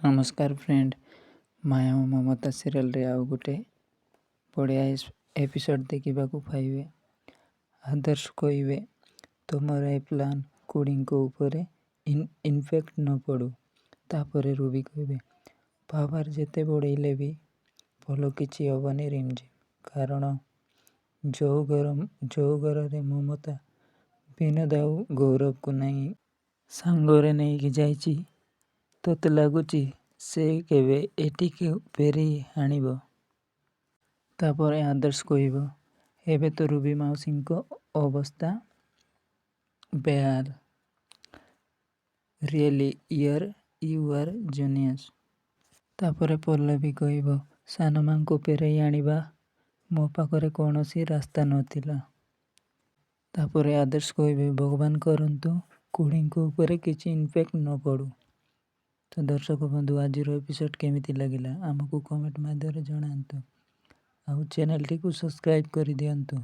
ନମସ୍କାର ଫ୍ରେଣ୍ଡ, ମାୟା ଓ ମମତା ସିରିଏଲ୍ରେ ଆଉ ଗୋଟେ ବଢ଼ିଆ ଏପିସୋଡ଼୍ ଦେଖିବାକୁ ପାଇବେ। ଆଦର୍ଶ କହିବେ, ତୁମର ଏ ପ୍ଲାନ୍ ଖୁଡ଼ିଙ୍କ ଉପରେ ଇନଫେକ୍ଟ ନ ପଡ଼ୁ। ତାପରେ ରୁବି କହିବେ, ପାୱାର ଯେତେ ବଢ଼େଇଲେ ବି ଭଲ କିଛି ହେବନି ରିମଝିମ୍। କାରଣ ଯେଉଁ ଘରରେ ମମତା ବିନୋଦ ଆଉ ଗୌରବକୁ ନାହିଁ ସାଙ୍ଗରେ ନେଇକି ଯାଇଛି, ତୋତେ ଲାଗୁଛି ସେ କେବେ ଏଠିକୁ ଫେରେଇ ଆଣିବ? ତାପରେ ଆଦର୍ଶ କହିବ, ଏବେ ତ ରୁବି ମାଉସୀଙ୍କ ଅବସ୍ଥା ବେହାଲ। Really you are genius. ତାପରେ ପଲ୍ଲବୀ କହିବ, ସାନମାଙ୍କୁ ଫେରେଇ ଆଣିବା ମୋ ପାଖରେ କୌଣସି ରାସ୍ତା ନଥିଲା। ତାପରେ ଆଦର୍ଶ କହିବେ, ଭଗବାନ କରନ୍ତୁ ଖୁଡ଼ିଙ୍କ ଉପରେ କିଛି ଇନଫେକ୍ଟ ନ ପଡ଼ୁ। ତ ଦର୍ଶକ ବନ୍ଧୁ, ଆଜିର ଏପିସୋଡ଼ କେମିତି ଲାଗିଲା ଆମକୁ କମେଣ୍ଟ ମାଧ୍ୟମରେ ଜଣାନ୍ତୁ ଆଉ ଚ୍ୟାନେଲଟିକୁ ସବସ୍କ୍ରାଇବ୍ କରିଦିଅନ୍ତୁ।